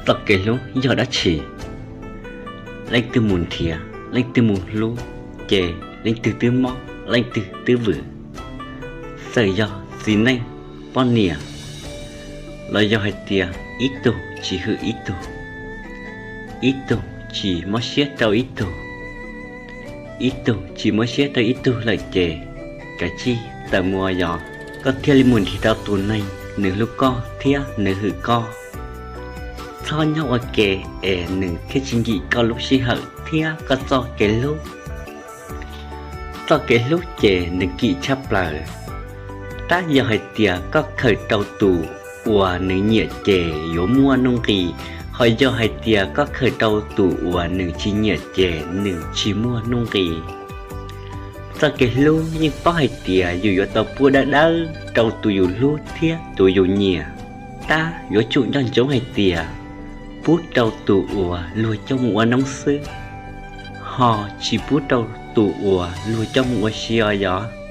Txoj kev hlub yog dab tsi? Leej twg mus nrhiav, leej twg mus hlub, ces leej twg twb mob, leej twg twb vwm. Txawm yog txiv neej, poj niam, los yog hais tias ib tug tsis hwm ib tug, ib tug tsis mob siab rau ib tug, ib tug tsis mob siab rau ib tug lawm ces kav tsij tawm mus yom, koj thiaj li mus nrhiav tau tus neeg nws hlub koj thiab nws hwm koj. Txhob nyob ua ke es nws thiaj tsis nkim koj lub sij hawm thiab koj txoj kev hlub. Txoj kev hlub ces nws kim tshaj plaws. Tab yog hais tias koj khaws rau tus uas nws nyiam ces yuav muaj nuj nqis, ho yog hais tias koj khaws rau tus uas nws tsis nyiam ces nws tsis muaj nuj nqis. Txoj kev hlub yeej paub hais tias yus yuav tau pub dawb dawb rau tus yus hlub thiab tus yus nyiam. Tab yuav tsum nco ntsoov hais tias pub rau tus uas luag coj mus ua noob xwb, ho tsis pub rau tus uas luag coj mus ua si os yom.